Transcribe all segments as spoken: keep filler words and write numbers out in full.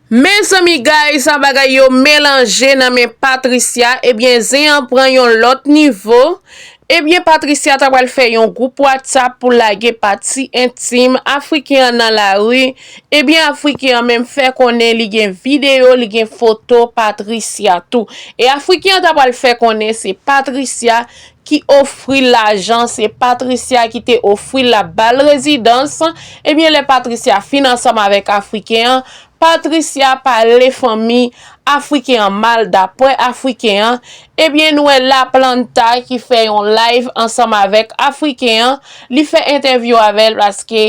Mezanmi guys, sa bagay yo melanje nan men Patricia. Ebyen, zen an pran yon lòt nivo. Ebyen, Patricia ta pral fè yon gwoup WhatsApp pou lage pati entim Afriken an nan lari. Ebyen, Afriken an menm fè konnen li gen videyo, li gen foto Patricia tou. E Afriken an ta pral fè konnen se Patricia ki ofri l lajan, se Patricia ki te ofri l, l ap ba l rezidans. Ebyen, lè Patricia fin ansanm avèk Afriken an, Patricia pale fanmi Afriken an mal, daprè Afriken an. Ebyen, nou wè Laplanta ki fè yon live ansanm avèk Afriken an. Li fè entèvyou avè l paske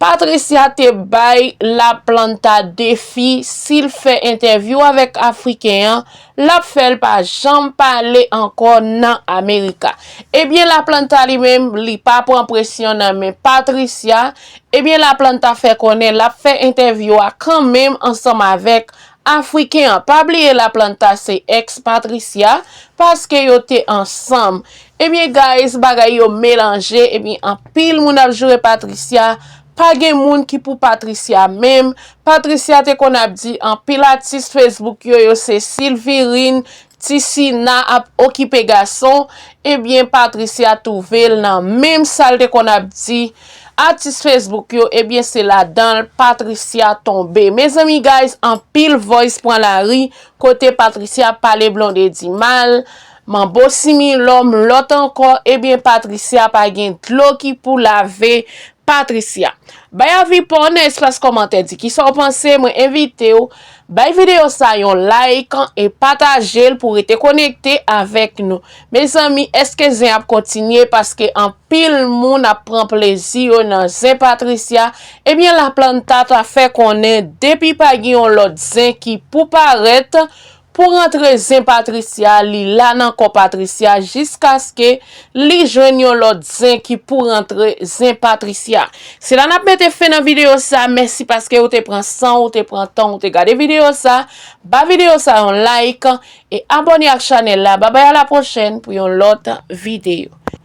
Patricia te bay Laplanta defi, si l fè entèvyou avèk Afriken an, l ap fè l pa janm pale ankò nan Amerika. Ebyen, Laplanta li menm, li pa pran presyon nan men Patricia. Ebyen, Laplanta fè konnen l ap fè entèvyou a kanmenm ansanm avèk Afriken an. Pa bliye Laplanta se ex Patricia, paske yo te ansanm. Ebyen, guys, bagay yo melanje. Ebyen, anpil moun ap joure Patricia. Pa gen moun ki pou Patricia menm. Patricia te konn ap di anpil atis Facebook yo, yo se Silvirine, Tisina ap okipe gason. Ebyen, Patricia twouve l nan menm sa l te konn ap di atis Facebook yo. Ebyen, se ladan l Patricia tonbe. Mezanmi, guys, anpil voice pran lari kote Patricia pale Blondedy mal. Manbo Similò, m lòt ankò. Ebyen, Patricia pa gen dlo ki pou lave Patricia. Bay avi pa w nan espas kòmantè, di kisa w panse. Mwen envite w bay videyo sa yon like e pataje l pou w rete konekte avèk nou. Mezanmi, èske zen ap kontinye? Paske anpil moun ap pran plezi yo nan zen Patricia. Ebyen, Laplanta ta fè konnen depi pa gen yon lòt zen ki pou parèt, pou rantre zen Patricia, li la nan kò Patricia jiskaske li jwenn yon lòt zen ki pou rantre zen Patricia. Se la n ap mete fen nan videyo sa. Mèsi paske ou te pran san w, ou te pran tan w, ou te gade videyo sa. Ba videyo sa yon like e abòne ak chanèl la. Babay, a la pwochèn pou yon lòt videyo.